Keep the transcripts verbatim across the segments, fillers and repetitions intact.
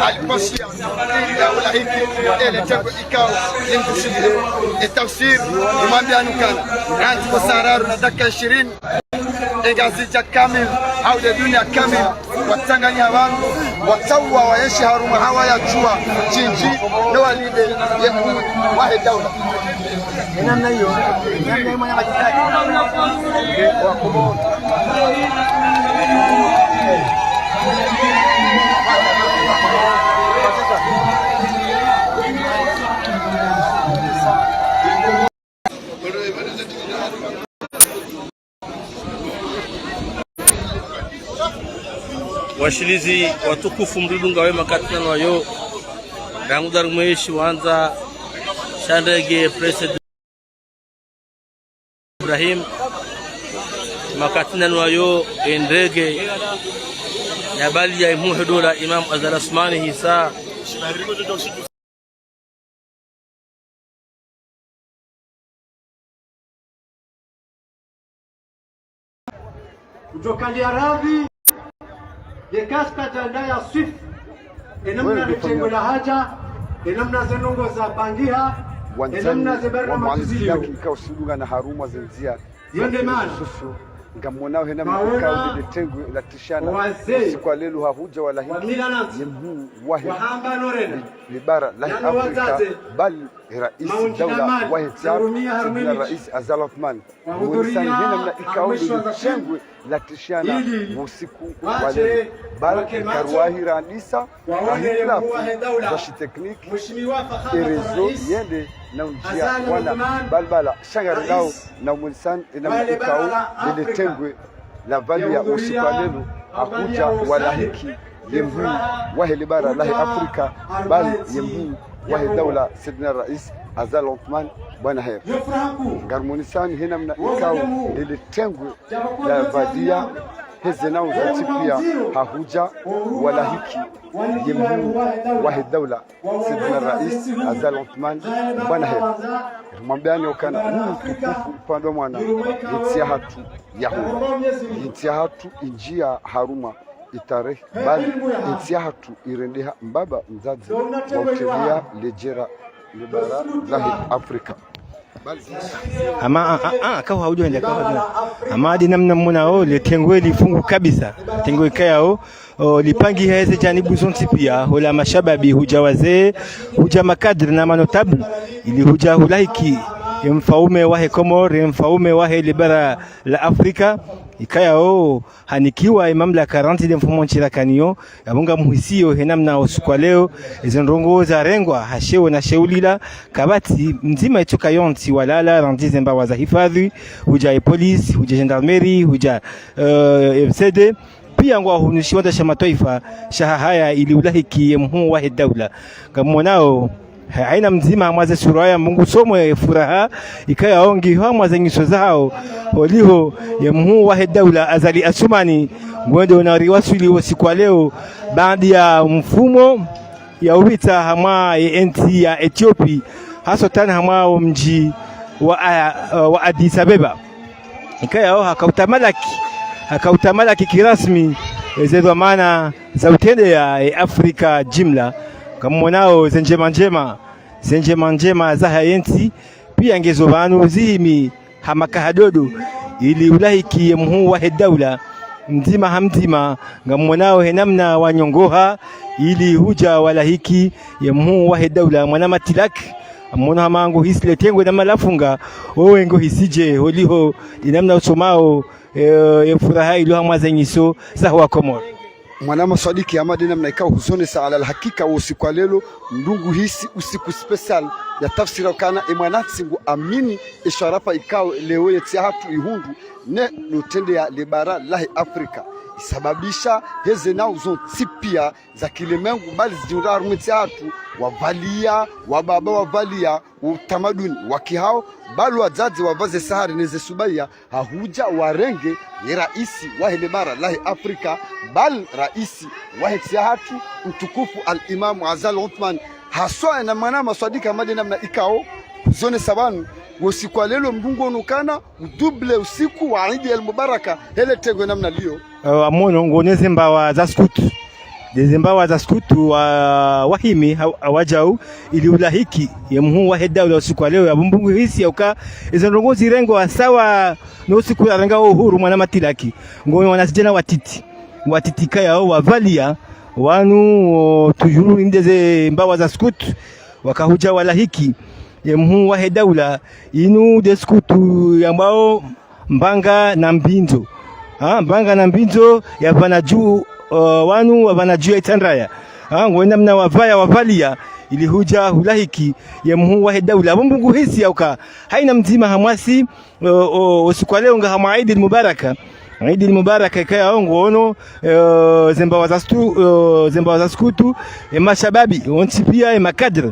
Alipashia, ili ya ulahiki, ele tengwe ikao, limkushilile, e tafsiri, imwambia nukana, randzi ko saa raru na dakika ishirini, e Ngazidja kamili, au le dunia kamili, watsanganya wanu, watsaua waenshi harumwa hawa ya djua, djindji, no walinde, ye mhuu, wahe daula. Namna iyo, namna iyo mwana majitaki. Washilizi watukufu, mridunga we makati nanu wayo, rangu dari mweshi wandza sha ndege President Ibrahim, makati nanu wayo, e ndege ya bali ya imhuu he daula Imam Azali Assoumani hisa. Kudjokalia radhi, ye kaska djanda ya swifu, e namna le tengwe la hadja, e namna ze ndrongoo za pangiha, e namna ze barnamaji zilio. Ikao sidunga na harumwa ze ndzia. Yo nde maana. Ngamwonao he namna ikao le tengwe la trishana. Usiku wa leo hahudja walahiki ye mhuu wahe le bara lahe Afrika, bali raisi daula wahe ntsi, Sayyidina Rais Azali Assoumani. Mwonesani he namna ikao le tengwe la trishana usiku wa leo. Bali karuahira andisa, ahipla za shi tekniki, e rezo yende na undjia wana balbala shangarilao na umwonesani e namna ikao le tengwe la valia usiku wa leo, hahudja walahiki ye mhuu wahe le bara lahe Afrika, bali ye mhuu wahe daula Sayyidina Rais Azali Assoumani bwana heri. Ngarumwonesani he namna ikao le tengwe la valia heze nau zontsi pia hahudja walahiki ye mhuu wahe daula Sayyidina Rais Azali Assoumani bwana heri. Rimwambiani ukana unu utukufu upande wa mwana ye ntsi yahatru ya huu. Ye ntsi yahatru indjia harumwa itarehi, bali ye ntsi yahatru irendeha mbaba mdzadze wa utembea ledjera le bara lahe Afrika. Ama, a, a, a, kahu haudjo hende, kahu haudjo hende. Ama adi namna mwonao, le tengwe lifungu kabisa. Tengwe ikayao, o, lipangiha heze janibu zontsi pia, hula mashababi, hudja wazee, hudja makadre na manotable, ili hudja hulahiki, ye mfaume wahe Komori, ye mfaume wahe le bara la Afrika, ikayao, hanikiwa ye mamlaka randzi le mfumo ntsi rakaniyo, yapvo ngamhisiyo he namna usiku wa leo, eze ndrongoo zarengwa, ha sheo na sheo lila, kapvatsi mdzima itsoka yontsi walala, randzi ze mbawa za hifadhwi, hudja ye polisi, hudja gendarmerie, hudja, eh, F C D, pia ngwahunu shiwandza sha matwaifa, sha hahaya ili ulahiki ye mhuu wahe daula. Ngamwonao, ha, haina mdzima hamwa ze sura ya Mungu somwe furaha, ikayao ngiyo hamwa ze nyiso zahao, oliho ye mhuu wahe daula Azali Assoumani, ngwendo na riwaswili usiku wa leo, baanda ya mfumo ya upvira hamwa ye ntsi ya Ethiopie, haswatan hamwa wo mdji wa, a, wa Addis Abeba. Ikayao hakautamalaki, hakautamalaki kirasmi, eze dhwamana za utrendeya e Afrika jimla. Ngamwonao ze ndjema ndjema, ze ndjema ndjema zahe yentsi, pia ngezo pvanu zihimi ha makaha dodo, ili ulahiki ye mhuu wahe daula, mdzima ha mdzima, ngamwonao he namna wanyongoha, ili hudja walahiki ye mhuu wahe daula, mwana matilaki, mwono hama ngohisi le tengwe na malafunga, owe ngohisije, holiho, ye namna usomao, e, ye furaha ilo hamwa ze nyiso zaho wa Komori. Mwana maswadiki, ama de namna ikao huzonesa ala alhakika wo usiku wa leo, ndrungu hisi usiku spécial, ya tafsiri ukana e mwanantsi ngu amini e sharafa ikao leo ye ntsi yahatru ihundru, ne no utrendeya le bara lahe Afrika. Isababisha heze nau zontsi pia za kilemengu, bali zidjihundra harumwa e ntsi yahatru, wavalia, wababa wavalia, utamaduni wa kihao, bali wadzadze wavaze sahari neze subaya, hahudja warenge ye raisi wahe le bara lahe Afrika, bali raisi wahe ntsi yahatru, mtukufu Al-Imam Azali Assoumani, haswa na mwana maswadiki ama de namna ikao, huzonesa pvanu, Wo usiku wa leo mdru ngono kana udouble usiku wa Idi el Mubaraka, hele tengwe namna liyo. Eh, amono ngono ze mbawa za skutu. Nde ze mbawa za skutu wa, wahimi ha, hawajau ili ulahiki ye mhuu wahe daula usiku wa leo, yapvo mdru nguhisi yauka eze ndrongoo zirengwa sawa no usiku yarenga uhuru mwana matilaki. Ngono wanazidjana watiti. Watiti kayao wavalia, wanu, o, tujuru nde ze mbawa za skutu, waka huja walahiki ye mhuu wahe daula, inu nde skutu yambwao Mbanga na Mbindzo. Ha, Mbanga na Mbindzo ya pvanu dju, o, wanu wa pvanu dju ya Itsandraya. Ha, ngono namna wavaya wavalia, ili huja hulahiki ye mhuu wahe daula. Yapvo mdru nguhisi yauka haina mdzima hamwasi, o, o, usiku wa leo nga hamwa Idi el Mubaraka. Idi el Mubaraka ikayao ngono, e, ze mbawa za stu, e, ze mbawa za skutu, e, mashababi, wontsi pia, e, makadre,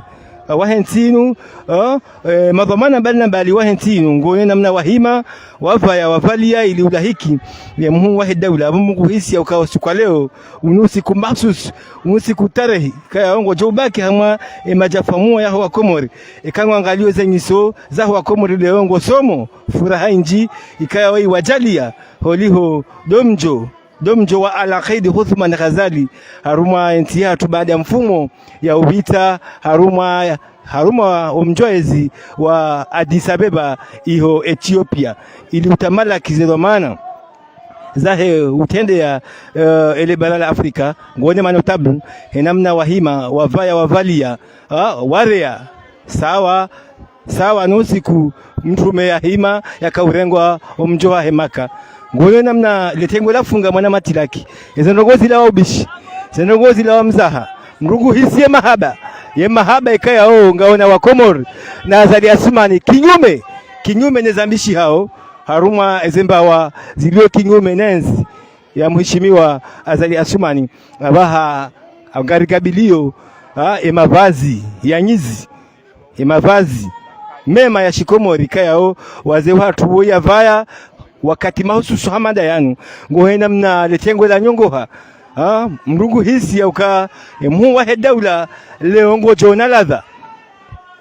e, wahe ntsi inu, e, e, madhwamana mbali na mbali wahe ntsi inu, ngono namna wahima, wavaya, wavalia, ili ulahiki ye mhuu wahe daula. Yapvo mdru nguhisi yauka usiku wa leo, unu usiku mahsusu, unu usiku tarehi, ikayao ngojo ubaki hamwa, e, majafamuo yaho wa Komori. Eka ngwangalio ze nyiso zaho wa Komori leo ngosomo furaha indji ikayao iwajalia, holiho ndo mdjo, ndo mdjo wa Al-Akhidi Uthman Ghazali, harumwa entsi yahatru baada ya mfumo ya upvira, harumwa, harumwa omdjo ezi wa Addis Abeba iho Ethiopia, ili utamalaki ze dhwamana zahe utrendeya, e, ele bara la Afrika, ngono manotable, he namna wahima, wavaya, wavalia, ha, warea, sawa, sawa no usiku mtrume yahima yaka urengwa omdjo wahe Maka. Ngono namna le tengwe lafunga mwana matilaki. Eze ndrongoo zilawa ubishi, ze ndrongoo zilawa mzaha. Mdru nguhisi ye mahaba, ye mahaba ikayao ngaona wa Komori na Azali Assoumani kinyume, kinyume ne zambishi hao, harumwa eze mbawa zilio kinyume nentsi ya mheshimiwa Azali Assoumani, apvaha angarikabilio, ha, e mavazi ya nyizi, e mavazi mema ya shikomori kayao wazee wahatru wo yavaya wakati mahususu hama nda yanu. Ngono namna le tengwe la nyongoha, ha, mdru nguhisi yauka, e, mhuu wahe daula leo ngojo ona ladha.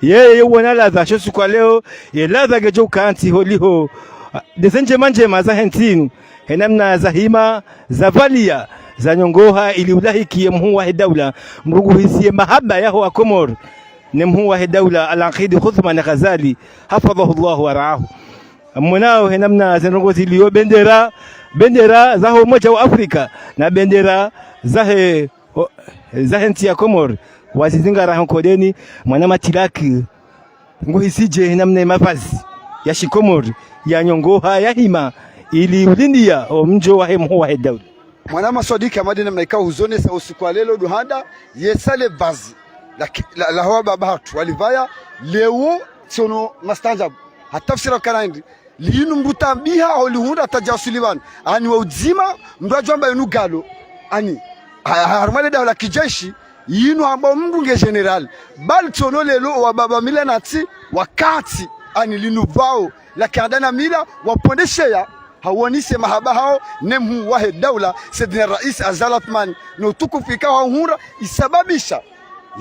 Yeye yo wona ladha sho usiku wa leo, ye ladha ngejo ukantsi holiho, a, ndeze ndjema ndjema zahe ntsi inu, he namna zahima, zavalia, zanyongoha ili ulahiki ye mhuu wahe daula, mdru nguhisi ye mahaba yaho wa Komori ne mhuu wahe daula Al-Akhidi Uthman Ghazali, hafadhahu Allahu wa raahu. Mwonao he namna ze ndrongoo zilio, bendera, bendera zaho Umoja wa Afrika, na bendera zahe, o, zahe ntsi ya Komori, wazizingara ho nkodeni, mwana matilaki, nguhisije he namna ye mavazi ya shikomori, yanyongoha, yahima, ili ulindia omdjo wahe mhuu wahe daula. Mwana maswadiki, hama nde namna ikao huzonesa usiku wa leo ndo handa, yesa le vazi la ki-, la, laho wababa hatru walivaya, leo tsiono mastaanjabu. Hatafsira ukana hindri, linu mdru tambiha, ho lihundra tajasuli pvanu. Ani wa udzima, mdru ajwamba yinu galo. Ani, ha-, ha-, harumwa le daho la kijeshi, yinu hamba mdru nge général. Bali tsiono leo wababa mila natsi, wakati. Ani linu vao, la kianda na mila, wapvondesheya, hawonise mahaba hawo, ne mhuu wahe daula, Saidina Rais Azali Assoumani, no utukufu ikao hahundra, isababisha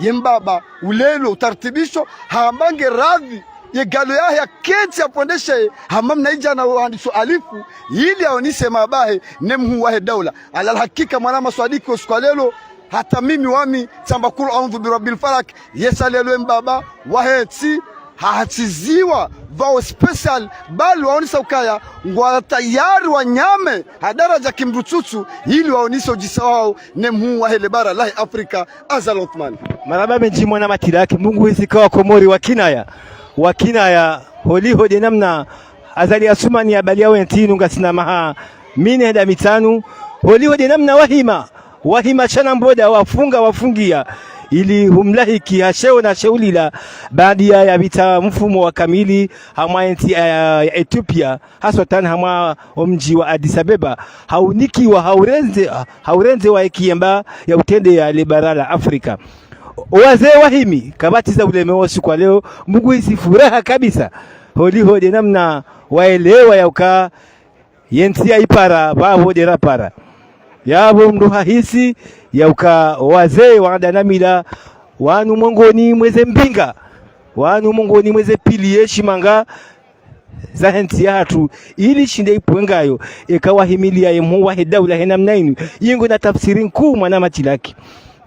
ye mbaba ulelo utartibisho, hamba nge radhi ye galo yahe yakentsi yapvondeshe, hama mna idjana wahandiso alifu, ili yaonise mahaba yahe ne mhuu wahe daula. Ala alhakika, mwana maswadiki, wo usiku wa leo, hata mimi wami, tsamba kulu audhu birabbil falak, yesa leo ye mbaba wahe ntsi, hahatsiziwa, vao spécial, bali waonisa ukaya, ngwa tayari wanyame, ha daraja kimdru tsutsu, ili waonise udjisa wawo, ne mhuu wahe le bara lahe Afrika, Azali Assoumani. Marahaba mendji mwana matilaki, mdru nguhisi ka wa Komori wakinaya, wakinaya, holiho nde namna Azali Assoumani yabalia we ntsi inu ngasina maha mine heda mitsanu, holiho nde namna wahima, wahima shana mboda, wafunga, wafungia, ili humlahiki ha sheo na sheo lila, baada ya, yapvira mfumo wa kamili, hamwa entsi ya, ya, ya Ethiopia, haswatan hamwa omdji wa Addis Abeba, haunikiwa, haurendze, haurendze wa ekiyemba ya utrendeya le bara la Afrika. Owazee wahimi, kapvatsi za uleme wo usiku wa leo, mdru nguhisi furaha kabisa. Holiho nde namna waelewa yauka, ye ntsi ya ipara, pvapvo nde rapara. Yapvo mdru hahisi, yauka owazee waanda na mila, wanu mongoni mweze mbinga, wanu mongoni mweze pilier shimanga, zahe ntsi yahatru, ili ishinde ipvwengayo, eka wahimilia ye mhuu wahe daula he namna inu, iyo ngina tafsiri nkuu mwana matilaki.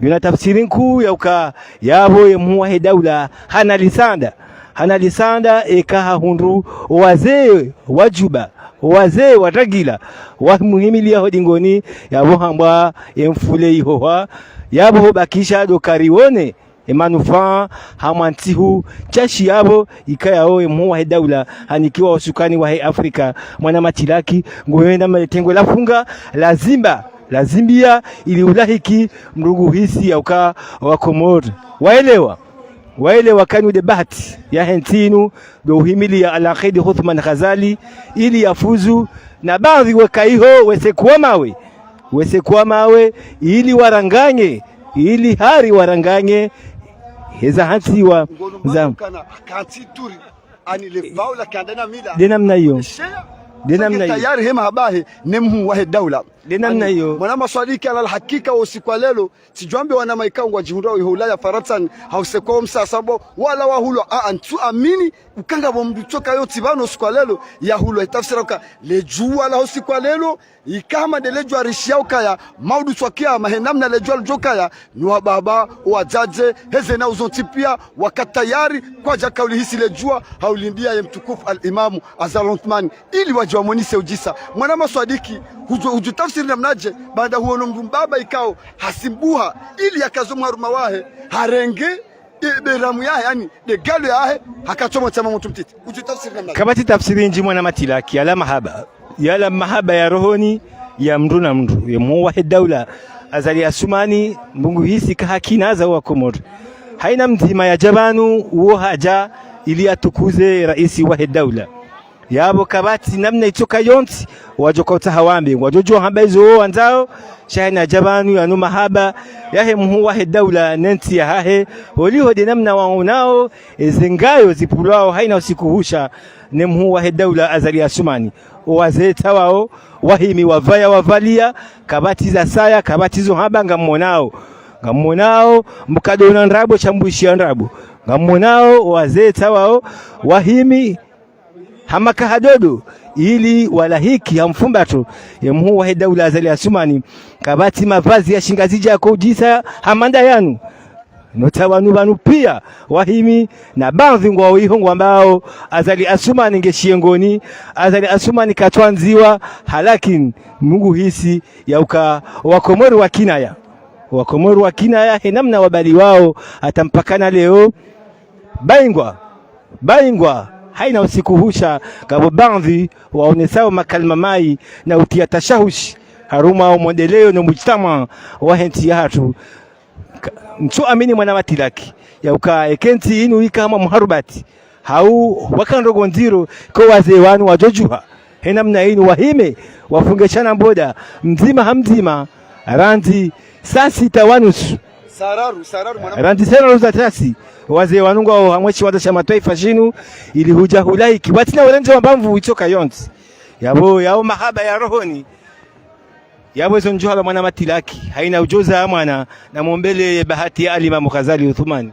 Ngina tafsiri nkuu ya uka yapvo ye mhuu wahe daula hana lisanda. Hana lisanda eka hahundru wazee wa Juba, wazee wa Tagila, wamuhimilia ho dingoni, yapvo hambwa ye mfule ihoha, yapvo hubakisha ndo karione ye manufaa ha mwantsihu. Shashi yapvo ikayao ye mhuu wahe daula hanikiwa usukani wahe Afrika, mwana matilaki, ngohenda mletengwe la funga, la zimba, la zimbia, ili ulahiki mdru nguhisi ya uka Wakomori waelewa. Waelewa kanu nde bahati yahe ntsi inu, ndo uhimilia Al-Akhidi Uthman Ghazali, ili yafuzu na baadhi weka iho wese kuwa mawe. Wese kuwa mawe, ili waranganye, ili hari waranganye heza hantsiwa za. Ngono mbana ukana akanti turi, ani le vaula kanda na mila. Nde namna iyo. Shea. Nde namna iyo. Tayari he mahaba yahe ne mhuu wahe daula. Nde namna iyo. Mwana maswadiki, ala hakika usiku wa leo, tsidjwambe wana maikao ngwadjihundrao iho Ulaya, Farantsa, hau se kwa msasabo, wala wahulwa, a, a, ntsu amini, uka ngapvo mdru tsoka yotsi pvanu usiku wa leo, yahulwa, itafsira uka, le djuwa la usiku wa leo, ikao hama nde le djuwa rishia ukaya, maudu tswa kiyama, he namna le djuwa ludjo kaya, ni wababa, wadzadze, heze na uzontsi pia, waka tayari, kwadjaka ulihisi le djuwa, haulindia ye mtukufu al-Imamu Azali Uthmani, ili wadje wamonise udjisa. Mwana maswadiki, hudjo, hudjo tafsiri namnadje, baanda huono mdru mbaba ikao, hasimbuha, ili yakazo mharuma wahe, harenge, e, beramu yahe, yani, nde galo yahe, hakatsomo tsama mutru mtiti. Hudjo tafsiri namnadje. Kapvatsi tafsiri ndji mwana matilaki, yala mahaba. Yala mahaba ya rohoni, ya mdru na mdru. Ye mhuu wahe daula, Azali Assoumani, Mungu hisi kahakinaza Wakomori. Haina mdzima yadja pvanu, uwo hadja, ili yatukuze raisi wahe daula. Yapvo kapvatsi namna itsoka yontsi, wadjoka utsaha wambe. Ngwadjo djuwa hamba izo wo wandzao, sha haina yadja pvanu yanu mahaba, yahe mhuu wahe daula, ne ntsi yahahe, holiho nde namna waonao, eze ngayo zipvulwao, haina usiku husha, ne mhuu wahe daula Azali Assoumani. Owazee tsawao, wahimi wapvaya wapvalia, kapvatsi za saya, kapvatsi zo hamba ngammonao. Ngammonao, mkado una ndrabo, sha mbwishi ya ndrabo. Ngammonao, owazee tsawao, wahimi, hama kahadodo, ili walahiki ha mfumbato, ye mhuu wahe daula Azali Assoumani, kapvatsi mavazi ya shingazidja yako udjisa hama nda yanu. Nota wanu pvanu pia, wahimi, na baadhi ngwao iho ngwambao, Azali Assoumani nge shiengoni, Azali Assoumani katwandziwa, halakini, Mungu hisi, ya uka, Wakomori wakinaya. Wakomori wakinaya, he namna wabaliwao, hata mpaka na leo, baingwa, baingwa, haina usiku husha, ngapvo baadhi, waonesao makalima mai, na utia tashahushi, harumwa o mwendeleo no mujtama wahe ntsi yahatru. Ka-, ntsu amini mwana matilaki, ya uka eka ntsi inu ika hama muharubati, hau waka ndrongoo ndziro, ko wazee wanu wadjo djuha. He namna inu wahime, wafunge shana mboda, mdzima ha mdzima, randzi saa sita wa nusu. Saa raru, saa raru, mwana. Randzi saa raru za tasi, wazee wanu ngwao hamwe shiwandza sha matwaifa shinu, ili hudja hulaiki. Watsina urendze wamba mvu itsoka yontsi. Yapvo, yao mahaba ya rohoni. Yapvo izo ndjuhala mwana matilaki, haina udjoza mwana, na mwombele ye bahati ya Alimamu Ghazali Uthmani.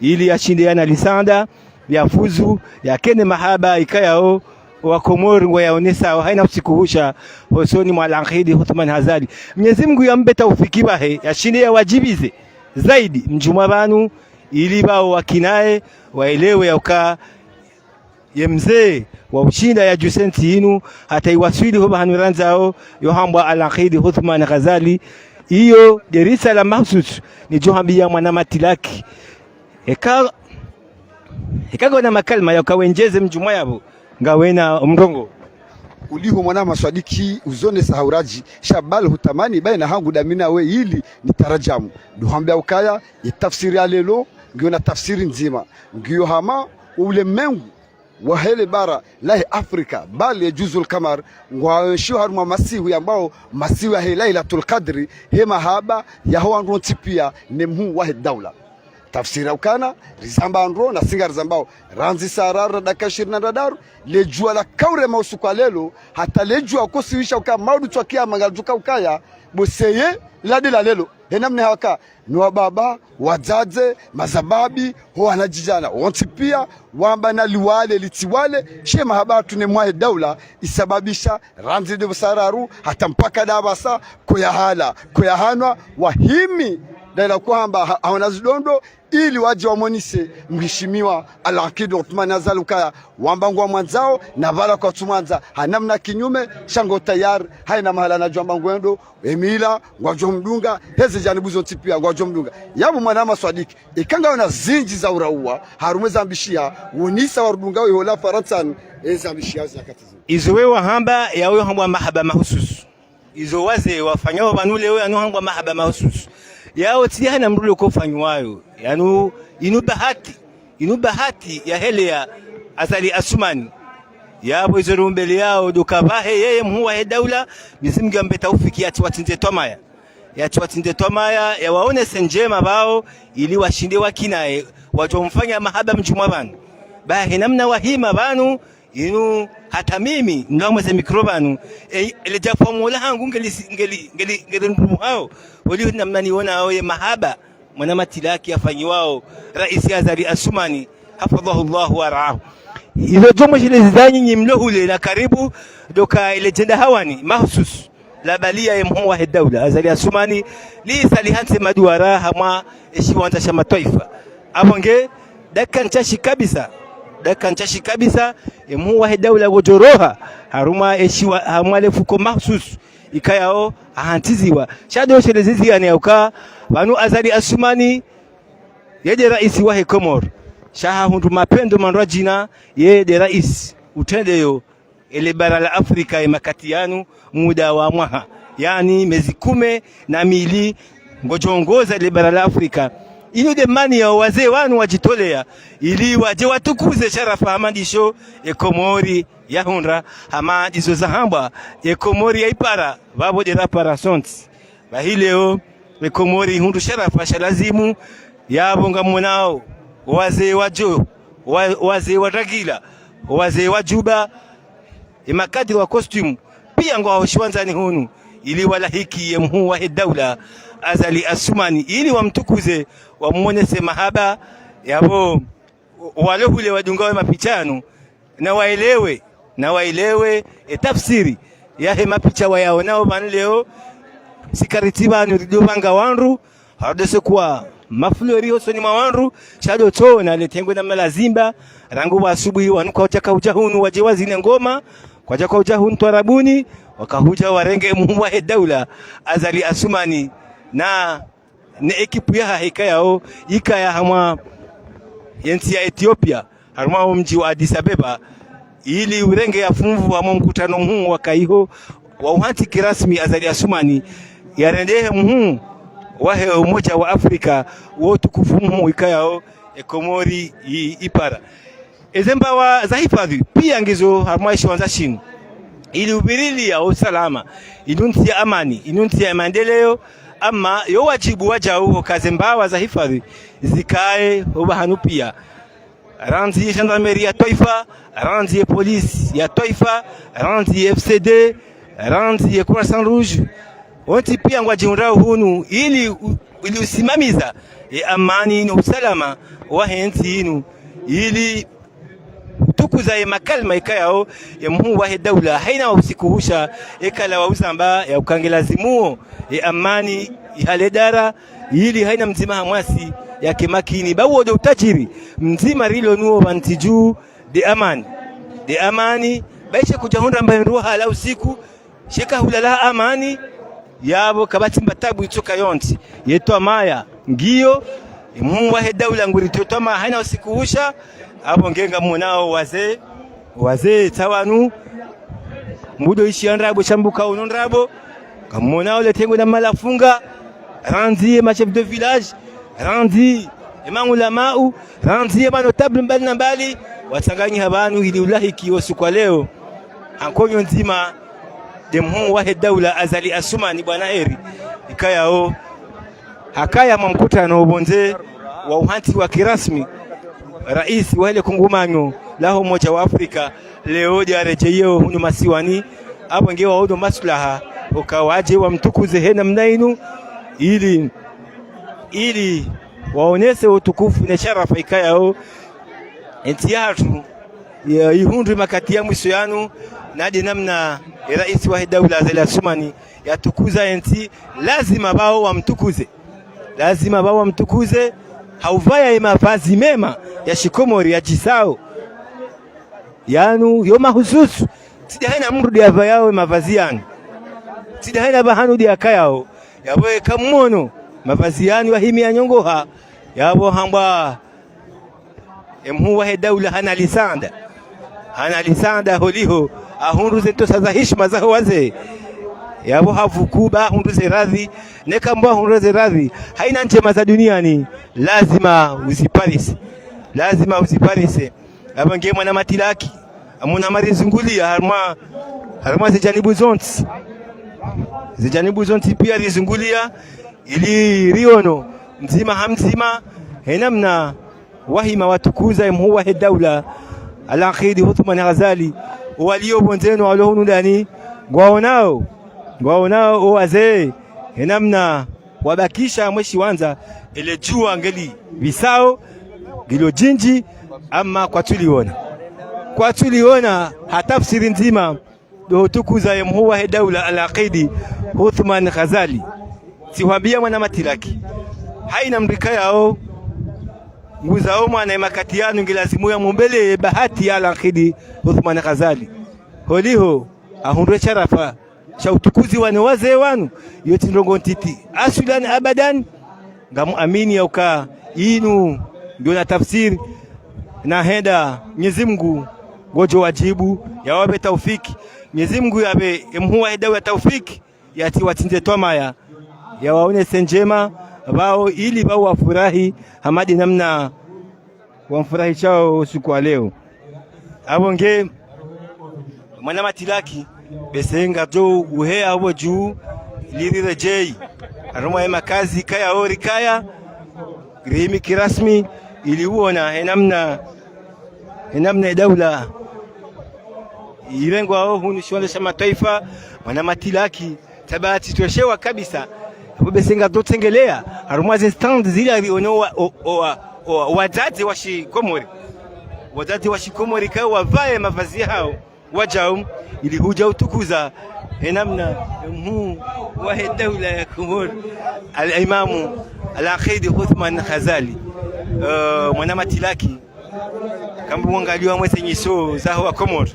Ili yashinde yana lisanda, yafuzu, yakene mahaba, ikayao, Wakomori ngwayaonesao, haina usiku husha, hosoni mwa Al-Akhidi Uthmani Azali. Mnyezi Mungu yambe taufiki bahe, yashinde yawadjibize, zaidi, mdjumwa pvanu, ili pvao wakinaye, waelewe ya uka, ye mzee wa ushinda yadjuse ntsi inu, hata iwaswili ho pvahanu randzao, yo hambwa Al-Akhidi Uthmani Ghazali. Iyo, nde risala mahususu, nidjo hambia mwana matilaki. Eka, eka ngona makalima ya uka wendjeze mdjumwa yapvo, ngawena mrongoo. Uliho mwana maswadiki, uzonesa ha uradji, sha bal hutamani, baina hangu ndami nawe ili nitaradjamu. Ndo hambia ukaya, ye tafsiri ya leo, ngiyo na tafsiri ndzima. Ngiyo hama, ulemengu, wahe le bara lahe Afrika, bal ye juzul kamar, ngwaenshio harumwa masihu yambao masihu yahe Lailatul Kadri, he mahaba yaho wandru wontsi pia ne mhuu wahe daula. Tafsiri ya ukana, rizamba ndro, na si ngarizambao, randzi saa raru na dakika ishirini na ndraru, le djuwa la kaurema usiku wa leo, hata le djuwa kosiwisha uka maudu tswa kiyama ngalidjo ukaya, bo seye, lade la leo. He namna haka, ni wababa, wadzadze, mazababi, ho wanadjidjana wontsi pia, wamba na liwale, litsiwale, she mahaba hatru ne mwahe daula, isababisha, randzi de busararu, hata mpaka da basa, koyahala, koyahanwa, wahimi, daila kuhamba, ha-, haona zidondo, ili wadje wamonise, mhishimiwa, Al-Akid Othman Azali ukaya, wamba ngwamwandzao, na pvala kwatsumwandza, ha namna kinyume, sha ngo tayari, haina mahala na djwamba ngwendo, emila, ngwadjo mdunga, heze janibu zontsi pia, ngwadjo mdunga. Yapvo mwana maswadiki, ikanga ona zindji za uraua, harumwa ezambishia, wonisa warudunga weho la Farantsani, ezambishia zina katizi. Izo we wahamba, yawe hambwa mahaba mahususu. Izo wazee wafanyao pvanu leo yanu hambwa mahaba mahususu. Yao tsi hana mdru loko fanyiwayo. Yanu inu bahati. Inu bahati ya hele ya Azali Assoumani. Yapvo izo rumbele yao ndo kapvahe yeye mhuu wahe daula, Mwenyezi Mungu yambe taufiki yatsi watsindze twamaya. Yatsi watsindze twamaya, yawaonese ndjema pvao, ili washinde wakinaye, wadjo mfanya mahaba mdjumwa pvanu. Bahi namna wahima pvanu, inu hata mimi, ndo mweze mikro pvanu, e, ele djafu wa mola hangu ngeli, ngeli, ngeli, ngeli ndrumu hao, oli namna niona hao ye mahaba, mwana matilaki yafanyiwao, Raisi Azali Assoumani, hafadhahullahu wa raahu. Izo djo mwishile zizanyi nyi mlo hule na karibu, ndo ka ele djenda hawani, mahususu, la balia ye mhuu wahe daula, Azali Assoumani, lisa lihantse maduara hamwa eshiwandza sha matwaifa. Apvo nge, dakika ntsashi kabisa, dakika ntsashi kabisa, ye mhuu wahe daula ngodjo roha, harumwa eshiwa, hamwa le fuko mahususu, ikayao, ahantsiziwa. Sha ndo sheleze ziyane yauka, pvanu Azali Assoumani, ye nde raisi wahe Komori. Sha hahundru mapendo mandrwadjina, ye nde raisi, utrendeyo, ele bara la Afrika ye makati yanu, muda wa mwaha. Yaani, mezi kume na mili, ngodjo ongoza ele bara la Afrika. Inu nde mani ya wazee wanu wadjitolea, ili wadje watukuze sharafa hama ndisho, e Komori, yahundra, hama ndizo zahambwa, e Komori yaipara, pvapvo nde rapara sontsi. Bahi leo, e Komori ihundru sharafa sha lazimu, yapvo ngamonao, wazee wadjo, wa-, wazee wa ragila, wazee wa djuba, e makadiri wa costume, pia ngwao shiwandzani hunu, ili walahiki ye mhuu wahe daula, Azali Assoumani, ili wamtukuze, wamonese mahaba, yapvo, walo hule wadungao ye mapicha yanu, na waelewe, na waelewe, e tafsiri yahe mapicha wayaonao pvanu leo, si karitsi pvanu ridjo pvanga wandru, harudose kuwa maflori hosoni mwa wandru, sha ndo tsona le tengwe na mnalazimba, rangu wa asubuhi wanu kwadjaka udja hunu wadje wazine ngoma, kwadjaka udja hunu twarabuni, wakahudja warenge mhuu wahe daula, Azali Assoumani, na ne ekipu yahahe ikayao, ikaya hamwa yentsi ya Ethiopia, harumwa omdji wa Addis Abeba, ili urenge ya funvu hamwa mkutano mhuu wakaiho, wa uhantsi kirasmi Azali Assoumani, yarendehe mhuu wahe Umoja wa Afrika, wo utukufu mhuu ikayao, e Komori i-, ipara. Eze mbawa za hifadhwi, pia ngizo harumwa eshiwandza shinu. Ili uvirilia usalama, inu ntsi ya amani, inu ntsi ya maendeleo, ama yo wadjibu wadjau hoka ze mbawa za hifadhwi, zikae ho pvahanu pia. Randzi ye gendarmerie ya twaifa, randzi ye police ya twaifa, randzi ye F C D, randzi ye Croissant Rouge, wontsi pia ngwadjihundrao hunu ili u-, ili usimamiza ye amani no usalama wahe ntsi inu, ili utukuza ye makalima ikayao ye mhuu wahe daula, haina wa usiku husha, ekala wa uzamba yauka nge lazimuo ye amani ihale dara, ili haina mdzima hamwasi yake makini. Ba wo ndo utajiri mdzima rilo nuo pvanu ntsi dju, nde amani. Nde amani, ba ishe kudja hundra mba ndruha la usiku, she kahulala ha amani, yapvo kapvatsi mba tabu itsoka yontsi. Ye twamaya ngiyo, e mhuu wahe daula nguri twe twamaya haina usiku husha, apvo nge ngamonao wazee, wazee tsa wanu, mbudo ishi ya ndrabo, shambuka uno ndrabo, ngamonao le tengwe na malafunga, randzi ye ma chef de village, randzi ye mangulamau, randzi ye ma notable mbali na mbali, watsanganyiha pvanu ili ulahiki wo usiku wa leo. Hankonyo ndzima, nde mhuu wahe daula Azali Assoumani bwana heri, ikayao, hakaya mwa mkutano wo pvondze wa uhantsi wa kirasmi, raisi wahe le kungumanyo laho Umoja wa Afrika, leo nde aredjeyeo hunu masiwani, apvo nge waono maslaha, uka wadje wamtukuze he namna inu, ili ili waonese utukufu ne sharafa ikayao entsi yahatru ya ihundru makati ya mwiso yanu, na de namna e raisi wahe daula Azali Assoumani yatukuza entsi. Lazima pvao wamtukuze, lazima pvao wamtukuze, hauvaya ye mavazi mema ya shikomori ya djisao yanu yo mahususu. Tsi de haina mdru de yavayao ye mavazi yanu, tsi de haina pvahanu de yakayao. Yapvo eka mmono mavazi yanu yahimi yanyongoha, yapvo hambwa e mhuu wahe daula hana lisanda, hana lisanda holiho ahundru ze ntrosa za hishima zaho wazee. Yapvo havuku ba ahundru ze radhi, neka mbo ahundru ze radhi, haina ndjema za duniani, lazima uziparise, lazima uziparise. Apvo nge mwana matilaki, amuna marizungulia harumwa, harumwa ze janibu zontsi, ze janibu zontsi pia rizungulia, ili riono mdzima ha mdzima he namna wahima watukuza e mhuu wahe daula Al-Ankidi Uthman Ghazali. Owalio pvondze no walo hunu ndani, ngwaonao, ngwaonao o wazee he namna wabakisha mwe shiwandza, ele djuwa ngeli pvisao, ngilo djindji, ama kwatsuliona, kwatsuliona ha tafsiri ndzima do hutukuza ye mhuu wahe daula Al-Ankidi Uthman Ghazali. Tsihwambia mwana matilaki, haina mdru ikayao nguzao mwana ye makati yanu ngilazimu yamumbele ye bahati ya Al-Ankidi Uthman Ghazali holiho ahundru e sharafa sha utukuziwa ne wazee wanu. Iyo tsi ndrongo ntiti aswilan abadan. Ngamuamini yauka inu ngiyo na tafsiri, na henda Mwenyezi Mungu ngodjo wadjibu, yawapve taufiki. Mwenyezi Mungu yapve e mhuu wahe daula taufiki, yatsi watsindze twamaya, yawaonese ndjema pvao, ili pvao wafurahi hama de namna wamfurahishao usiku wa leo. Apvo nge mwana matilaki, bese ngadjo uhea apvo dju, ili riredjei harumwa ye makazi kaya ori kaya, rihimi kirasmi, ili uona he namna, he namna e daula irengwao hunu shiwandza sha mataifa. Mwana matilaki, tsaba tsitweshewa kabisa. Apvo bese ngadjo tsengelea harumwa ze stand zila riono wa, o, o, wa, o, wadzadze wa shikomori, wadzadze wa shikomori kaya wavaye mavazi yahao wadjao, ili hudja utukuza he namna mhuu wahe daula ya Komori, Al-Imamu Al-Ankidi Uthman Ghazali. Eh, mwana matilaki, kambu mwangaliwa mwe ze nyiso zaho wa Komori,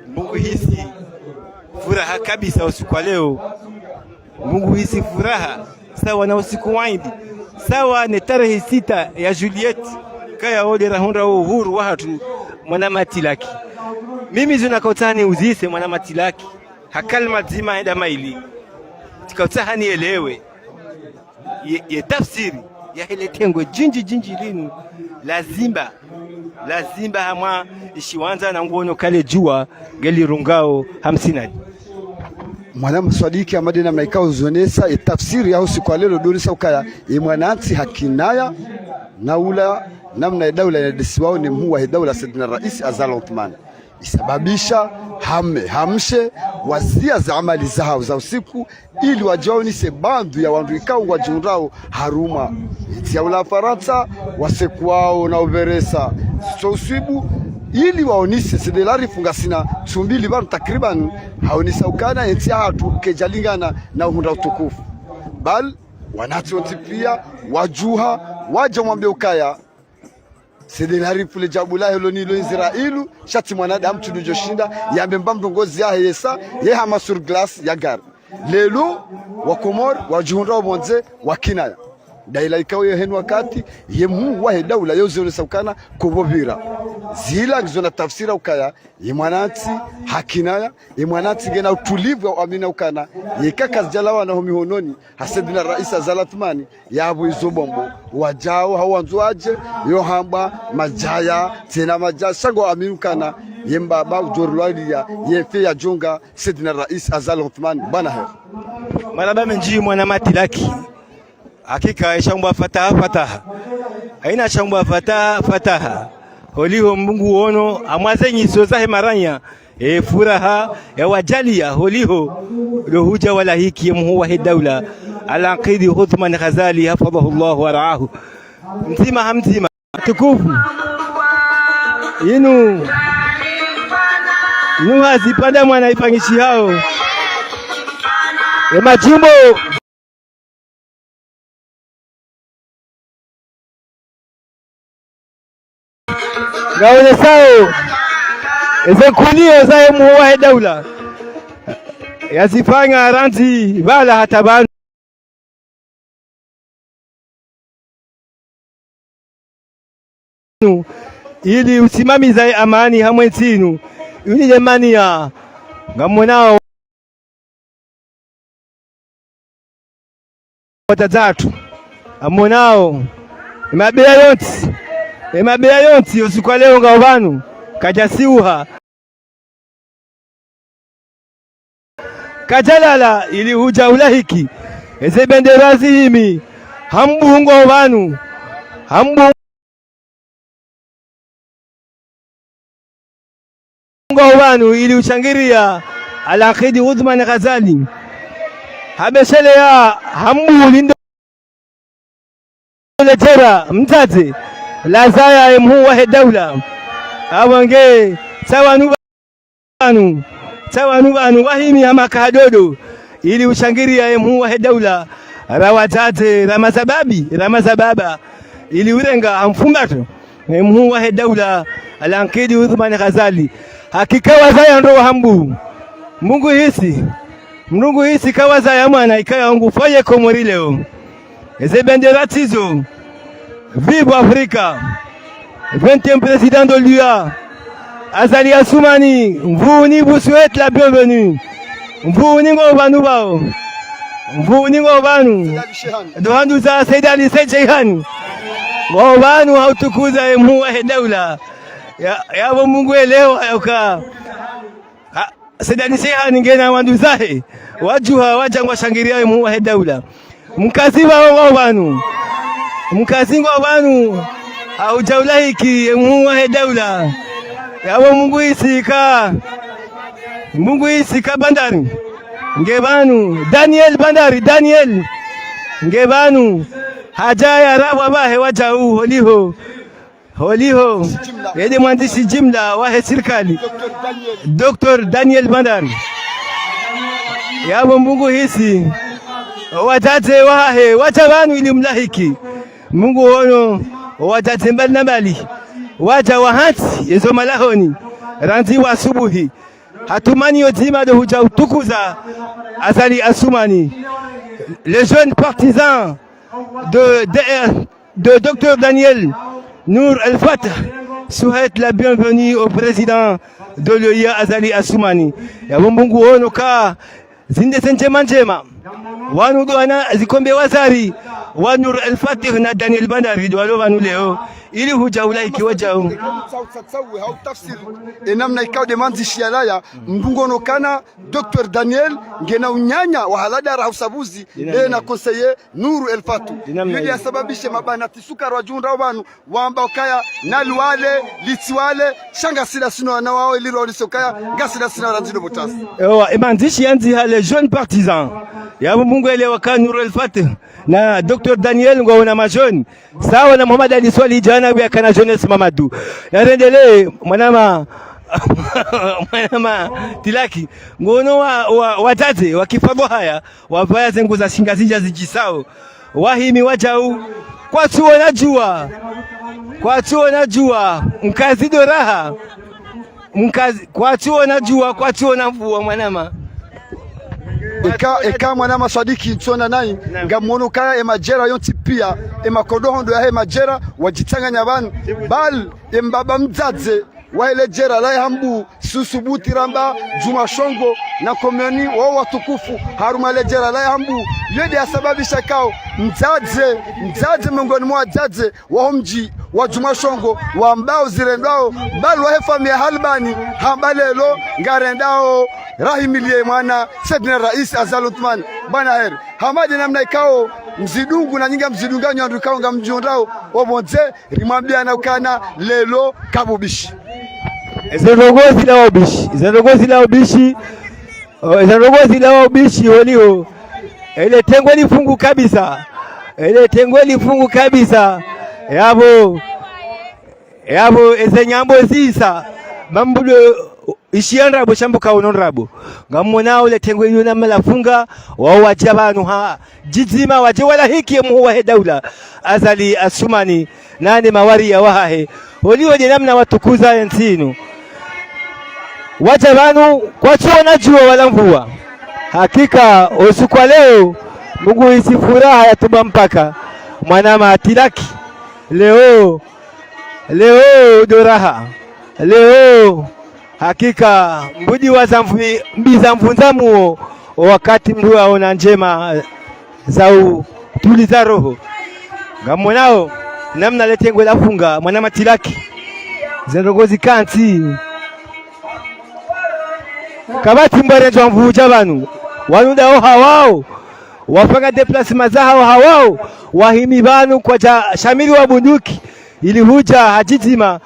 mbu nguhisi furaha kabisa usiku wa leo. Mbu nguhisi furaha sawa na usiku wa idi, sawa ne tarehi sita ya Juillet, kaya ode rahundra uhuru wahatru, mwana matilaki. Mimi zinu nakautsaha niuzise mwana matilaki ha kalima dzima henda maili. Tsikautsaha nielewe ye, ye tafsiri yahe le tengwe djindji djindji linu, lazima, lazima hamwa ishiwandza na nguono kale djuwa ngeli rungao hamsinani. Mwana mswadiki amade namna ikao uzonesa, ye tafsiri ya usiku wa leo do onesa ukaya ye mwanantsi hakinaya na ula namna ye daula inadisiwao ne mhuu wahe daula Saidina Rais Azali Assoumani. Isababisha hame, hamshe, wazia ze amali zahao za usiku, ili wadje waonese bandu ya wandru ikao ngwadjihundrao harumwa entsi ya ula Farantsa, wasekuwao na uveresa zitso uswibu, ili waonese sedela rifunga sina tsumbili pvanu takriban, haonesa ukana entsi yahatru kedjalingana na uhundra utukufu. Bal, wanantsi wontsi pia, wadjuha, wadja wamwambia ukaya, Saidina Rais pvule djabu lahe lo nilo ndzira ilu, sha tsi mwanadamu tsi ndo djo shinda yambe mba mrongozi yahe yesa, ye hama sur glace ya gari. Lelo, wa Komori, wadjihundra wo pvondze, wakinaya. Daila ikao ye henu wakati, ye mhuu wahe daula yo zionesa ukana, kopvo pvira. Zila ngizo na tafsira ukaya, ye mwanantsi, hakinaya, ye mwanantsi ngena utulivu wa uamina ukana, ye kaka zidjalawana ho mihononi, ha Saidina Rais Azali Assoumani, yapvo izo bombo, wadjao, hau wandzo wadje, yo hambwa, madjaya, tsena madjaya, sha ngo amini ukana, ye mbaba, udjo rilwalia, ye mfe ya djonga, Saidina Rais Azali Assoumani, bwana heri. Marahaba mendji mwana matilaki. Hakika, ishambwa fataha, fataha. Haina shambwa fataha, fataha. Holiho mbu nguono, hamwa ze nyiso zahe maranya, E furaha ya wadjaliya holiho, ndo hudja walahiki ye mhuu wahe daula, Al-Ankidi Uthman Ghazali, hafidhahullahu wa raahu. Mdzima ha mdzima. Tukufu. Inu. Nuha zipvandre mwana ifanyishihao. E madjumbo. Ngaonesao eze nkunio zahe mhuu wahe daula yazifanya randzi pvala hata pvanu, ili usimamiza ye amani hamwe ntsi inu. Yuni le mania ngamonao wadzadze watru. Ngamonao emabeya yontsi, emabeya yontsi, usiku wa leo ngao pvanu, kadjasiuha, kadjalala, ili hudja ulahiki eze bendera zihimi. Hambuhu ngao pvanu, hambuhu ngao pvanu ili ushangiriya Al-Ankidi Uthman Ghazali. Habesheleya hambuhu lindo ledjera mdzadze lazaya ye mhuu wahe daula. Apvo nge tsi wanu pvanu, tsi wanu pvanu wahimi hama kahadodo, ili ushangiriya ye mhuu wahe daula, ra wadzadze, ra mazababi, ra mazababa, ili urenga ha mfumbato ye mhuu wahe daula, Al-Ankidi Uthman Ghazali. Hakika wazaya ndro wa hambuhu. Mngu hisi, Mngu hisi kawazaya mwana ikaya ngu foye Komori leo. Eze bendera tsizo. Vive Afrika. Vingtième président de l'U A, Azali Assoumani, Mvuni vous souhaite la bienvenue. Mvuni ngao pvanu pvao. Mvuni ngao pvanu. Ndo handuza Said Ali Said Jeihani. Ngao pvanu ha utukuza ye mhuu wahe daula. Ya, yapvo Mngu elewa yauka. Ha, Said Ali Jeihani ngena wanduzahe, wadjuha wadja ngwashangiriya ye mhuu wahe daula. Mkazi pvao ngao pvanu. Mkazi ngao pvanu, ha udja ulahiki ye mhuu wahe daula. Yapvo Mngu hisi ka, Mngu hisi ka Bandari nge pvanu. Daniel Bandari, Daniel nge pvanu. Hadja ya rapvwa pvahe wadjau holiho. Holiho, yeye mwandzishi jimla wahe sirikali, Docteur Daniel Bandari. Yapvo Mngu hisi, owadzadze wahahe wadja pvanu ili mlahiki. Mngu ono, owadzadze mbali na mbali wadja wahantsi yezo malahoni randzi wa asubuhi. Hatumani yo dzima ndo hudja utukuza Azali Assoumani. Les jeunes partisans de D R, de Docteur Daniel Nour El Fath souhaite la bienvenue au président de l'O I A, Azali Assoumani. Yapvo Mngu ono ka zinde ze ndjema ndjema. Wanu ndo wana zikombe wazari wa Nour El Fath na Daniel Bandari ndo walo pvanu leo, ili hudja ulahiki wadjau. Tsawe, ha utafsiri ye namna ikao nde mandzishi yalaya, Mngu ono kana Docteur Daniel ngena unyanya wa haladara ha usabuzi, ena conseiller Nour El Fath. Yeye yasababishe mabana tsi suka wadjihundrao pvanu, wamba ukaya nali wale, litsi wale, sha ngasi na sino wana wao, ili rwaonese ukaya ngasi na sino wana ndzilo botasi. Ewa, ye mandzishi yandziha les jeunes partisans. Yapvo Mngu elewa ka Nour El Fath na Docteur Daniel ngwaona ma jeunes. Sawa na Mohamed Ali Soilihi djana, pvia kana jeunesse Mamadou. Narendelee, mwanama, mwanama Tilaki. Ngono wa, wa, wadzadze wa kifadhwahaya, wapvaya ze nguo za shingazidja zidjisao. Wahimi wadjau, kwatsuona djuwa. Kwatsuona djuwa. Mkazi ndo raha. Mkazi, kwatsuona djuwa, kwatsuona mvua, mwanama. Eka, eka mwanama Swadiki, tsona nayi, ngamono kaya ye madjera yontsi pia, ye makodoho ndo yahe madjera, wadjitsanganya pvanu. Bal, ye mbaba mdzadze wahe le djera lahe hambu, susubuti ramba, Djuma Shongo, na Komeni, wao watukufu, harumwa le djera lahe hambu, yeye yasababisha kao, mdzadze, mdzadze miongoni mwa wadzadze, waho mdji wa Djuma Shongo, wambao zirendwao, bal wahe famiyi ya Halbani, hamba leo, ngarendao, rahimiliye mwana, Saidina Rais Azali Assoumani, bwana heri. Hama nde namna ikao, mzidungu na nyinga mzidunga nyandru ikao ngamdjihundrao, opvondze, rimwambiana ukana, leo, kapvubishi. Eze ndrongoo zila wa ubishi, eze ndrongoo zila wa ubishi, oh, eze ndrongoo zila wa ubishi holiho. Ele tengwe lifungu kabisa. Ele tengwe lifungu kabisa. Yapvo. Yapvo eze nyambo zisa, mambulo ishiya ndrabo shambuka uno ndrabo. Ngamwonao le tengwe lilo namna lafunga, wao wadja pvanu ha djizima wadje walahiki ye muhuu wahe daula, Azali Assoumani, nane mawariya wahahe. Holiho nde namna watukuza ye ntsi inu. Wadja pvanu kwatsuona djuwa wala mvua. Hakika, o usiku wa leo, Mungu hisi furaha ya tuba mpaka. Mwanama Tilaki. Leo, leo ndo raha. Leo, hakika, mbudi wa zamvu-, mbi zamvundza muo, o wakati mndru aona ndjema za utuliza roho. Ngamwonao, namna le tengwe lafunga, mwanama Tilaki. Ze ndrongoo zika ntsi. Kapvatsi mbwa rendzo mvuu dja pvanu. Wanu ndao hawao. Wafanya déplacement zahao hawao, wahimi pvanu kwadja shamiri wa bunduki, ili hudja ha djizima,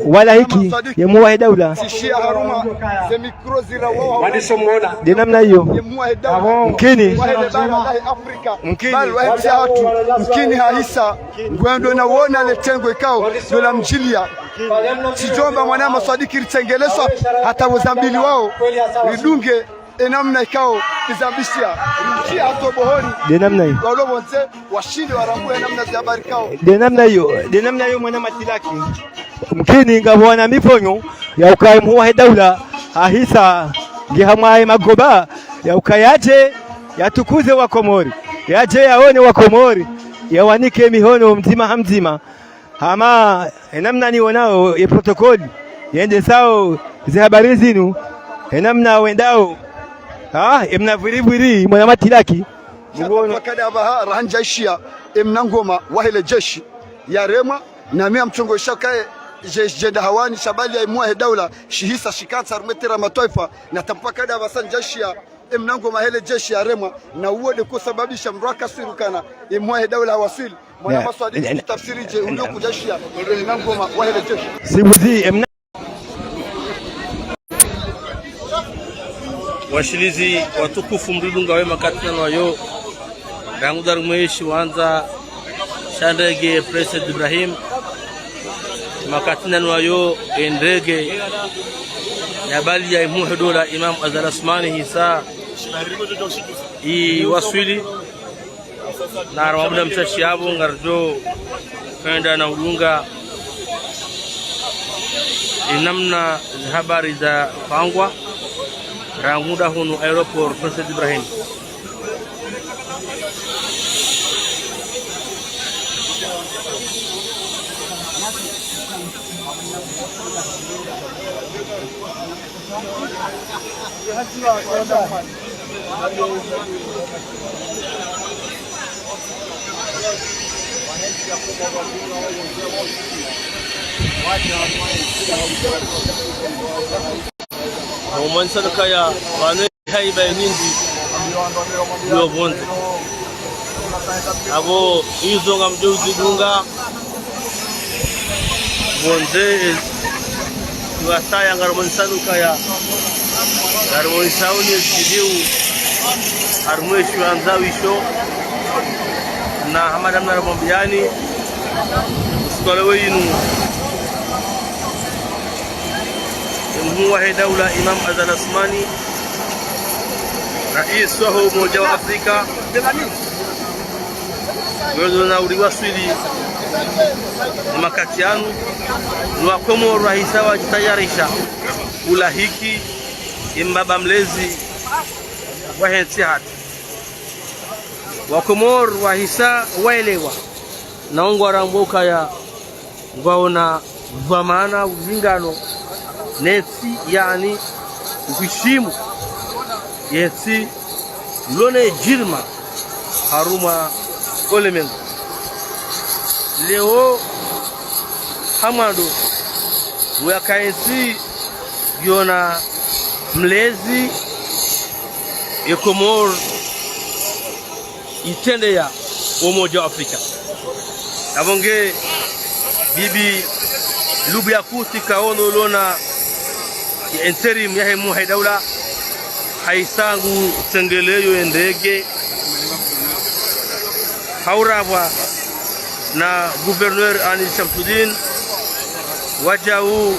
walahiki, ye muhuu wahe daula. Sishiya harumwa, ze mikro zira wao. Nde namna iyo. Ye muhuu wahe daula. Mkini. Wahe le bara lahe Afrika. Mkini. Bali wahe ntsi hatru. Mkini hahisa. Ngwendo na wona le tengwe ikao, ndo la mdjiliya. Tsidjomba mwanama Swadiki ritsengeleswa, hata wo zambili wao. Ridunge. Enamna ikao izambishiya, ntsi hata o bohoni. Nde namna iyo. Walo pvondze, washinde warambuwe enamna ze habari ikao. Nde namna iyo, nde namna iyo mwanama Tilaki. Mkini ngapvo wana mifonyo, ya ukaya muhuu wahe daula, hahisa, nge hamwaye magoba, ya ukaya yadje, yatukuze wa Komori, yadje yaone wa Komori, yawanike mihono mdzima ha mdzima. Hama, enamna niwonao, ye protocole, yendesao, ze habari zinu, enamna wendao. Ah, emna vwiri vwiri, mwanama Tilaki. Mubono. Wakada apvaha, raha ndja ishiya, emna ngoma, wahe le jeshi, yaremwa, na mi ngamtsongo isha kaye, je-, djenda hawani, sha bali ye muhuu wahe daula, shihisa, shikantsi, harumwa terrain matwaifa, na tampaka da apvasa ndja ishiya, emna ngoma wahe le jeshi yaremwa, na uwo nde ko sababisha mndru akaswiri ukana, ye muhuu wahe daula hawaswili. Mwanama Swadiki, tafsiri dje, ulo kudja ishiya, emna ngoma wahe le jeshi. Sibuzi, emna. Washilizi watukufu mridunga we makati nanu wayo. Rangu nda harumwa eshiwandza sha ndege Prince Ibrahim. Makati nanu wayo, e ndege ya bali ya ye muhuu wahe daula Imam Azali Assoumani hisa iwaswili. Na harumwa muda mshashi yapvo ngaridjo hwenda na udunga enamna ze habari zapangwa rangu nda hunu aéroport Prince Ibrahim. Umwanisa ukaya pvanu haiba nyindji yo pvondze. Apvo izo ngamdjo uzidunga pvondze, eh, wasaya ngarumwanisa ukaya, ngarumwanisa uni ziliu, harumwa eshiwandza wisho, na hama namna ramwambiyani, usiku wa leo inu. Ye muhuu wahe daula Imam Azali Assoumani, rais waho Umoja wa Afrika, ngwendo na uriwaswili ni makati yanu, ni wa Komori wahisa wadjitayarisha ulahiki ye mbaba mlezi wahe ntsi hatru. Wa Komori wahisa waelewa, na ngwarambo ukaya ngwaona dhwamana ulingano ne ntsi, yaani, uheshimu ye ntsi, lone djirma harumwa ulemengu. Leo, ha mwando, uyaka ye ntsi yona mlezi, ye Komori itrendeya Umoja wa Afrika. Apvo nge Bibi Lubu Yakuti kaono lona ya intérim yahe mhuu wahe daula, hayisangu sengeleyo ye ndege, ha urambwa na gouverneur Anil Shamsuddin, wajau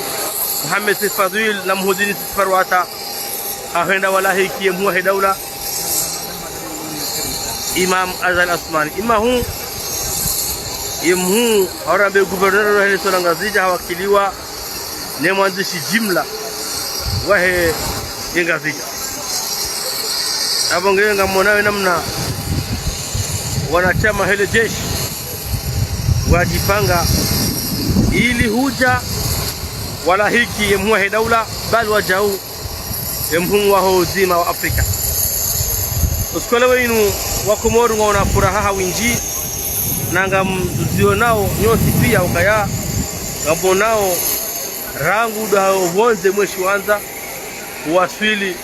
Mohamed Said Fadhwil na Muhudini Said Farwata, hahenda walahiki ye mhuu wahe daula, Imam Azali Assoumani. Imahu, ye mhuu, ha urambe gouverneur wahe le isiwa la Ngazidja hawakiliwa ne mwandzishi jimla wahe ye Ngazidja. Apvo nge ngamonao ye namna wanashama wahe le jeshi wajipanga ili huja walahiki ye mhuu wahe daula, bali wajau ye mhuu waho udzima wa Afrika. Usiku wa leo inu wa Komori ngwaona furaha ha winji, na ngamzionao nyontsi pia ukaya ngamonao rangu ndo pvondze mwe shiwandza, waswili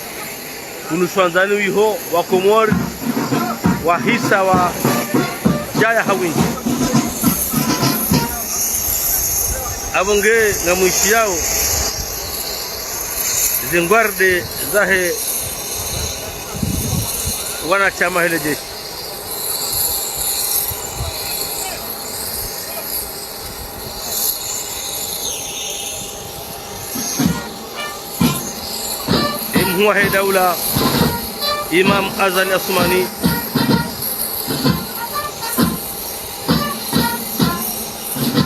hunu shiwandzani wiho, wa Komori wahisa wajaya ha winji. Apvo nge ngamwishiao ze ngwarde zahe wanashama wahe le jeshi. Ye mhuu wahe daula, Imam Azali Assoumani,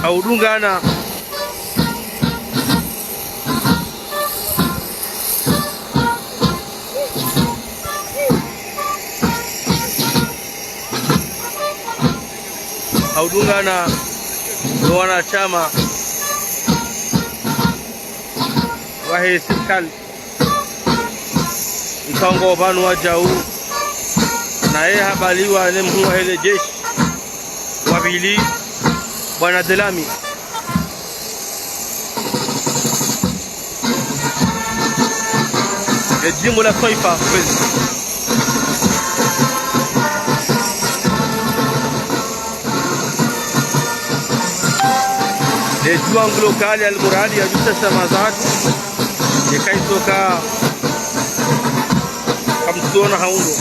ha udungana ha udungana no wanashama wahe sirikali, ikao ngwao pvanu wajau, naye habaliwa ne mhuu wahe le jeshi wa pvili, Bwana Delami. E jimbo la twaifa, kwezi. E jimbo lokali Al Muradi ya visa samazat, yeka itsoka kamtsona ha undro.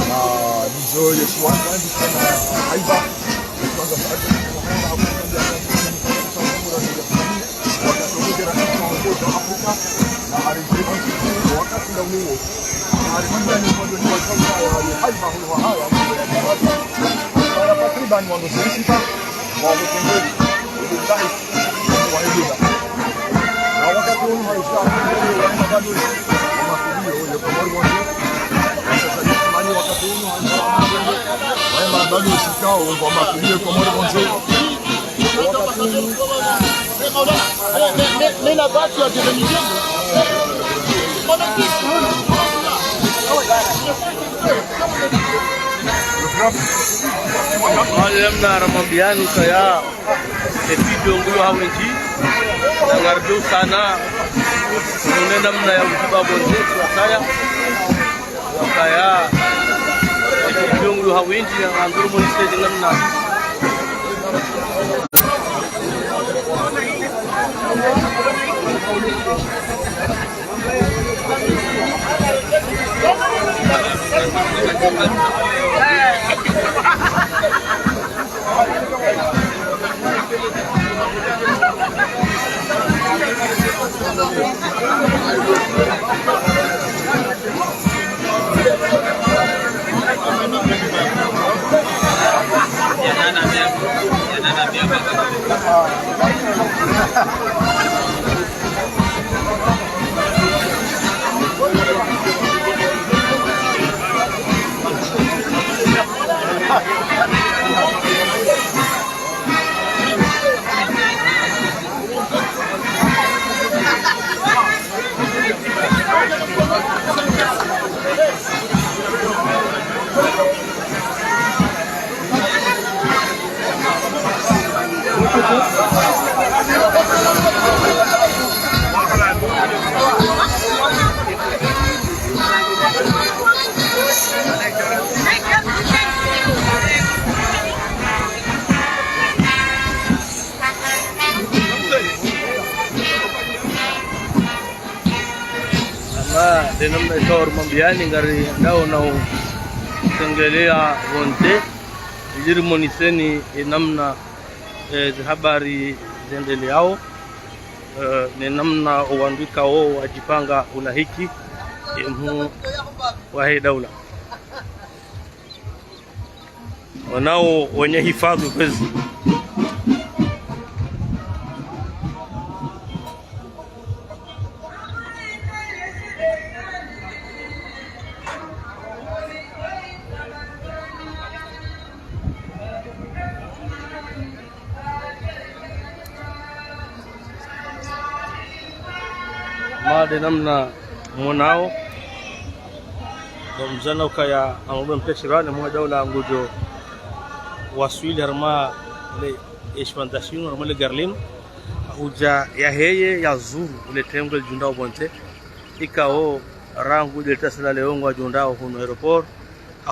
Na ndizo ye shiwandza, ndizo na haiba. Ye shiwandza sa ati, Na hari zedi, wakati ndo uwo. Na hari zedi ni mwendo ni wa chakula, hari haiba huwa haya, ni ya zawadi. Mara takriban wandru sita, wa kutengeli, ili mlahi, wa hidula. Na wakati unu hari sa, wa hidula, wa makudio, ya Komori wontsi. Sasa, ni wakati unu hari sa, wa hidula, wa makudio, Komori wontsi. Wale mna ramwambiani ukaya, e video nguyo hawindji, na ngarijo sana, nunena mna ya uziba bonze, wakaya. Wakaya, e video nguyo hawindji, na ngarijo moni stage namna. Ama, nde namna ikao rimwambiani ngari ndao na utengelea wontsi, ili rimoniseni e namna, e, ze habari zendeleao, e, ne namna owandru ikao wajipanga ulahiki, e, mhuu wahe daula. Wanao wenye hifadhwi kwezi. Made namna mwonao, ndo mdzana ukaya amube mpeshirane mwa daula ngujo waswili harumwa le eshiwandza shinu, harumwa le gari linu, hudja yaheye yazuru le tengwe lidjundao pvontsi, ikao rangu le tasila leo ngwadjundao hunu aéroport,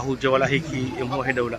hudja walahiki emhuu wahe daula.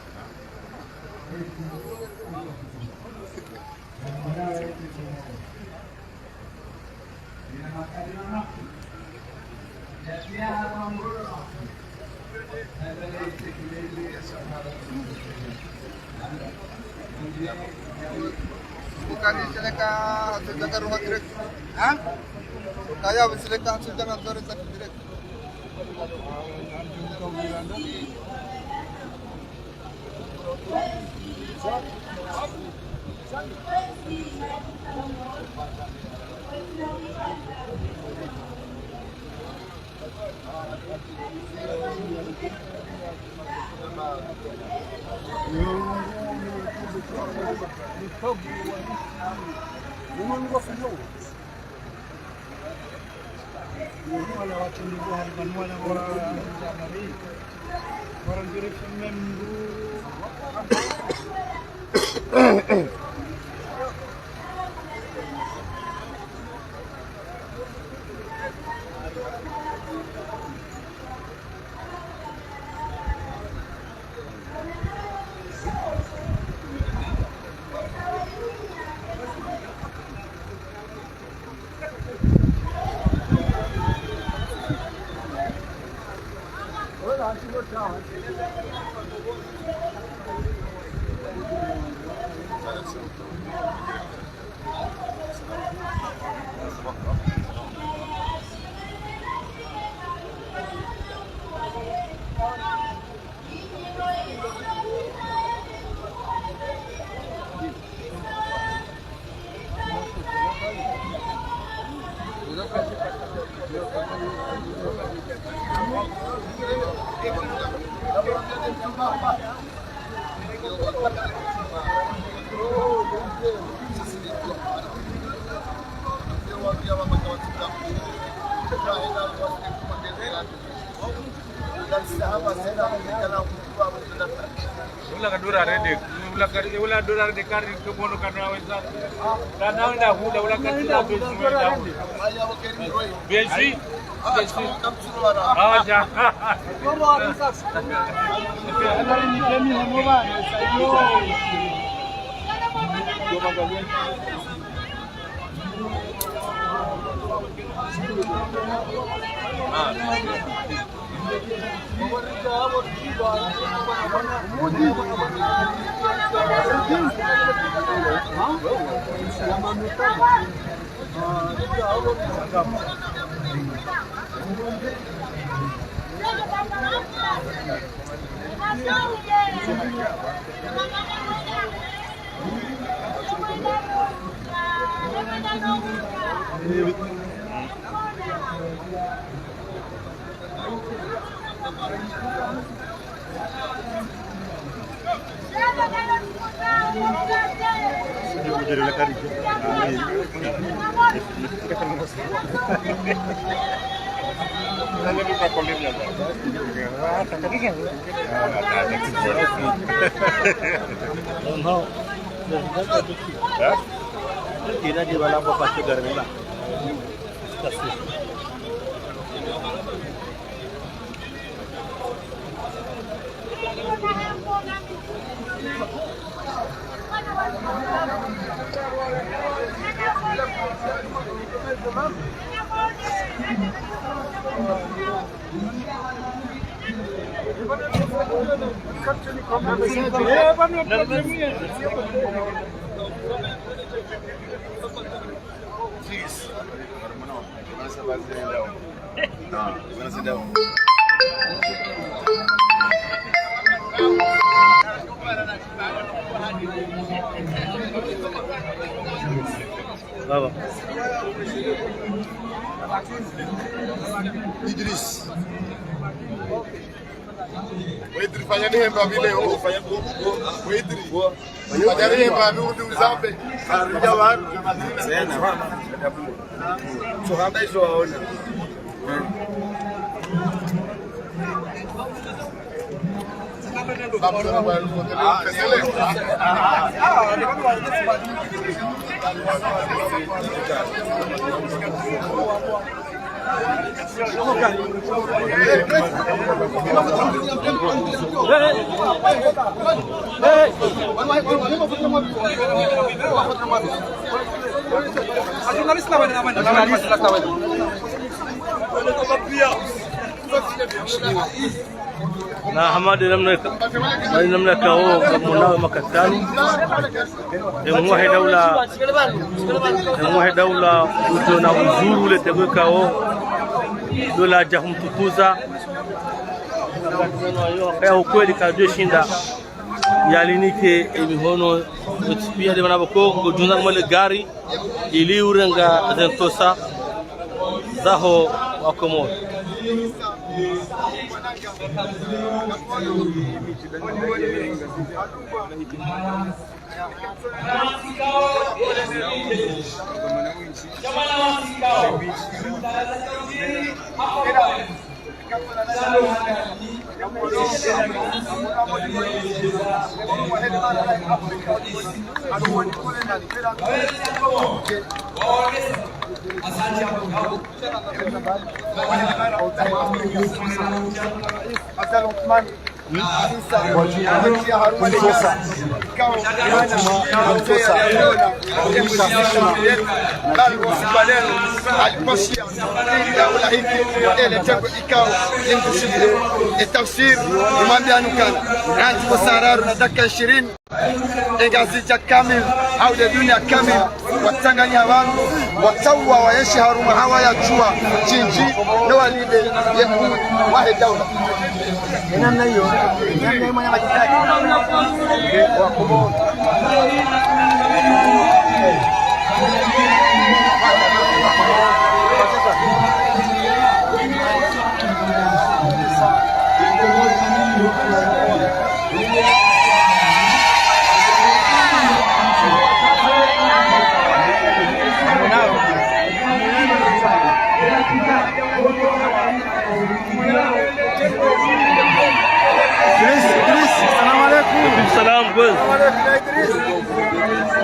Ula kadura rede, ula ka-, ula dura rede kari ke bono kana weza. Kana wenda hula, ula kadura bezu wenda hula. Bezu. Ah, ja. Baba. Idris. Wetri, fanya nihemba vile, oh, fanya, oh, oh, wetri. Fanya nihemba vile, udi uzambe. Harija wanu. Tena. Tsohamba izo waona. Na Hamadi namna ka-, namna kawo kamunawe makatani. Emwahe daula, emwahe daula ujo na uzuru le tegwe kawo. Dola ja humtukuza. Ya ukweli kajo shinda. Yalinike emihono, wetsi piya de mana boko, ngojunza kumale gari, ili urenga zentosa zaho wa Komori. Ikao, limkushidile, e tafsiri, imwambiya nukana, randzi ko saa raru na dakika ishirini, e Ngazidja kamili, hau le dunia kamili, watsanganya wanu, watsaua waenshi harumwa hawa ya juwa, shindji, no walinde, ye mhuu, wahe daula. Namna iyo, namna iyo mwana makitaki. Wa Komori. Idriss, Idriss, salam alaikum. Alaikum salam, kwezi. Salam alaikum, Idriss.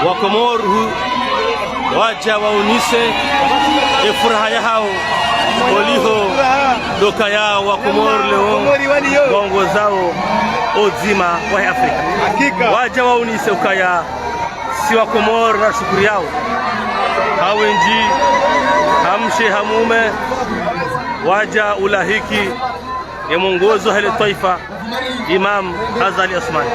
Wakomori hu-, wadja waonese efuraha yahawo, oliho ndo ukaya Wakomori leo ngwaongozao odzima wahe Afrika. Hakika. Wadja waonese ukaya si Wakomori rashukuriyao. Ha wendji, ha mshe, ha mume, wadja ulahiki ye mwongozo wahe le twaifa, Imam Azali Assoumani.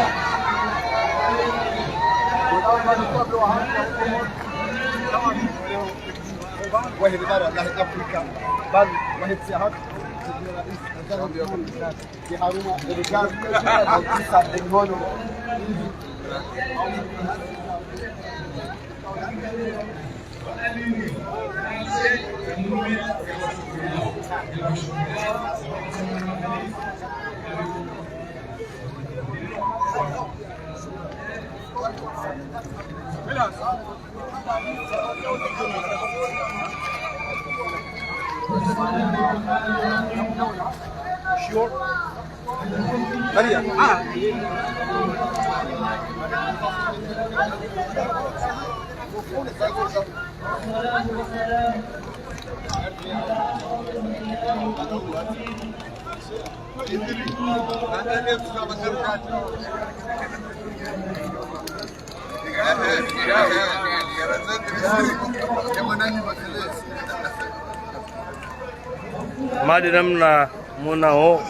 Made namna mwonao,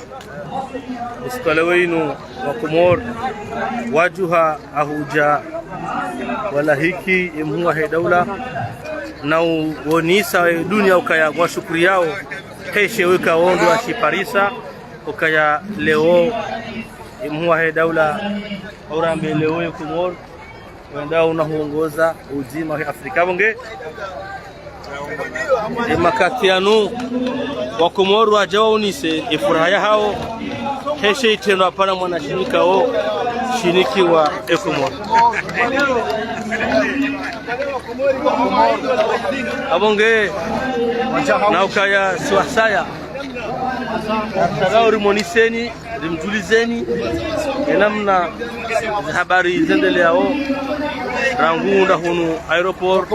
usiku wa leo inu Wakomori wadjuha hahudja walahiki ye mhuu wahe daula, na uonesa ye dunia ukaya ngwashukuriyao, heshe weka wondo washiparisa, ukaya leo ye mhuu wahe daula, urambe leo ye Komori wenda una huongoza udzima wahe Afrika. Apvo nge, ye makati yanu, Wakomori wadja waonese efuraha yahawo, heshe itrendwa hapvana mwana shinikao, shinikiwa e Komori. Apvo nge, na ukaya si wasaya, natsaha uri moneseni, rimdjulizeni ye namna ze habari zendeleao rangu ndahunu aéroport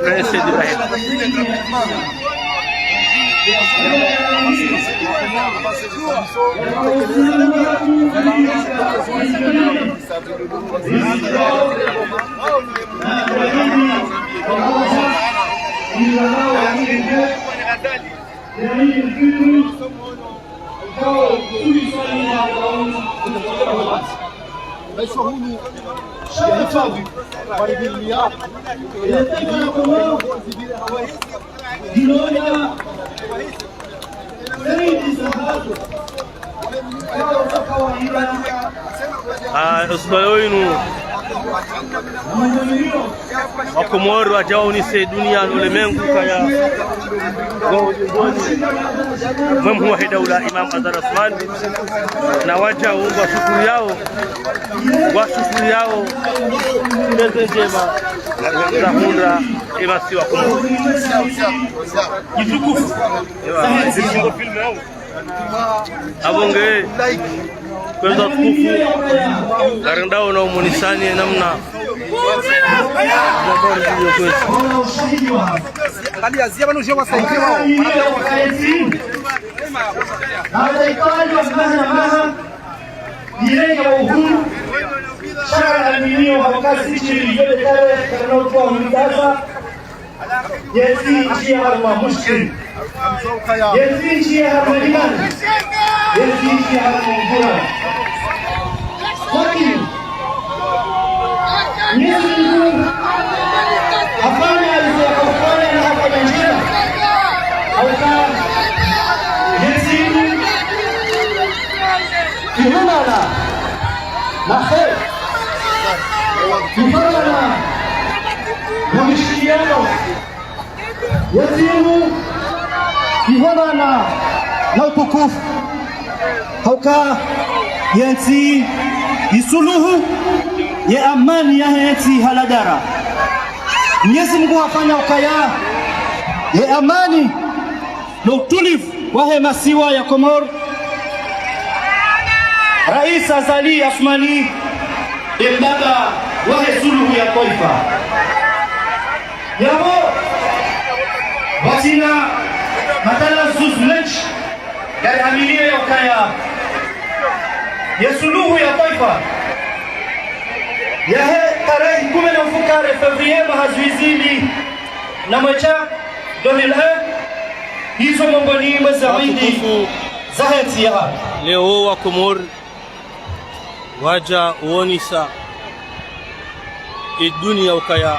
Prince Ibrahim. Ah, usiku wa leo inu, Wakomori wadja waonese dunia no ulemengu ukaya ngwao nyumeni mwe mhuu wahe daula Imam Azali Assoumani, na wadjau ngwashukuriyao, ngwashukuriyao ze ndjema zahundra ye masiwa Komori. Apvo nge, kwezi watukufu, ngarendao na umonesani ye namna. Angalia, zia pvanu uje wasaidie wao. Hata ikao maha na maha, yirenge uhuru, shaka na mimio, wakati chiri, yote kale, kana utuwa mtaza, yetsi ntsi ya harumwa mushkil. Yetsi ntsi ya harumwa imani. Yetsi ntsi ya harumwa mvura. Lakini Mwenyezi Mungu hafanya alizokufanya na hafanya njema. Hauka Mwenyezi Mungu ihunana na kheri. Ihunana na mshirikiano. Mwenyezi Mungu ihunana na utukufu. Hauka Yentsi isuluhu, ye amani yahe yentsi haladara. Mwenyezi Mungu hafanya ukaya ye amani no utulivu wahe masiwa ya Komori. Rais Azali Assoumani, ye mbaba wahe suluhu ya twaifa. Yapvo, pvatsina matalazuzi mendji, ngari aminio ya ukaya ye suluhu ya twaifa yahe tarehi kume na mfukare février mwaha zihwi zili na mwedja deux mille un, izo mongoni mwa ze idi zahe ntsi yahatru. Leo wa Komori wadja uonesa ye dunia ukaya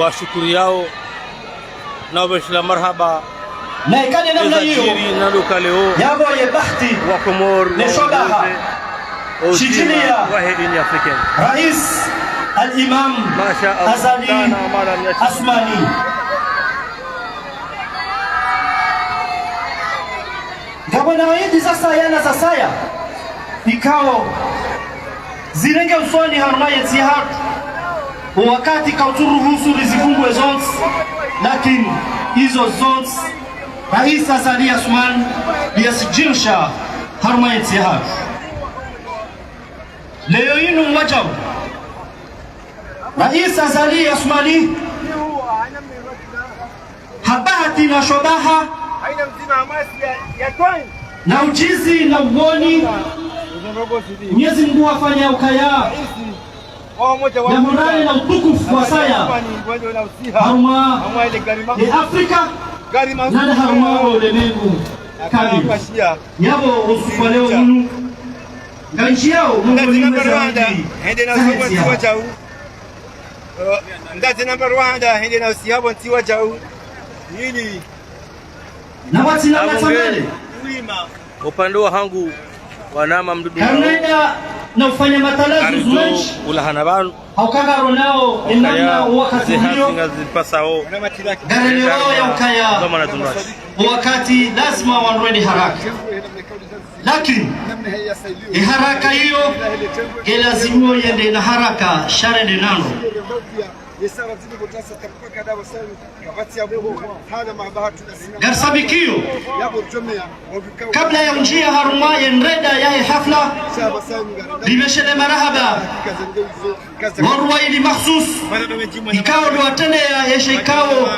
washukuriao na ubeshelea marahaba. Na ikane namna iyo, ezadjiri na luka leo, yapvo ye bahati wa Komori ne shobaha, shidjiliya wahe Union Africaine, Rais Al-Imam Azali Assoumani. Ngapvo na idi zasaya na zasaya, ikao zirenge usoni harumwa yentsi yahatru, o wakati kautsuruhusu rizifungue zontsi, lakini izo zontsi, Rais Azali Assoumani, yazidjirisha harumwa yentsi yahatru. Leo inu mwadjau, Rais Azali Assoumani, ha bahati na shobaha, na ujuzi na uoni, Mwenyezi Mungu hafanya ukaya, na morali na utukufu wasaya harumwa ye Afrika, na harumwa ulemengu kamili. Yapvo usiku wa leo unu, ngamdjiyao mongoni mwa ze idi zahe ntsi yahatru. Eh, ngati namba Rwanda, hende na usiha pvo ntsi wadjau. Yini? Na pvatsina matsamele. Upande wahangu, wanama mdudu. Karunenda na ufanya matalazuzi mendji, ulahana pvanu. Hauka ngaronao ye namna wakati uliyo. Ngarilewao ya ukaya wakati lazima wandrwende haraka. Lakini ye haraka iyo, ngelazimu yende na haraka, sha rende nano. Ngarisabikiyo, kabla ya undjia harumwa ye nrenda yahe hafla, ribeshelee marahaba wandru wayili makhsus, ikao ndo watrendeya ye she ikao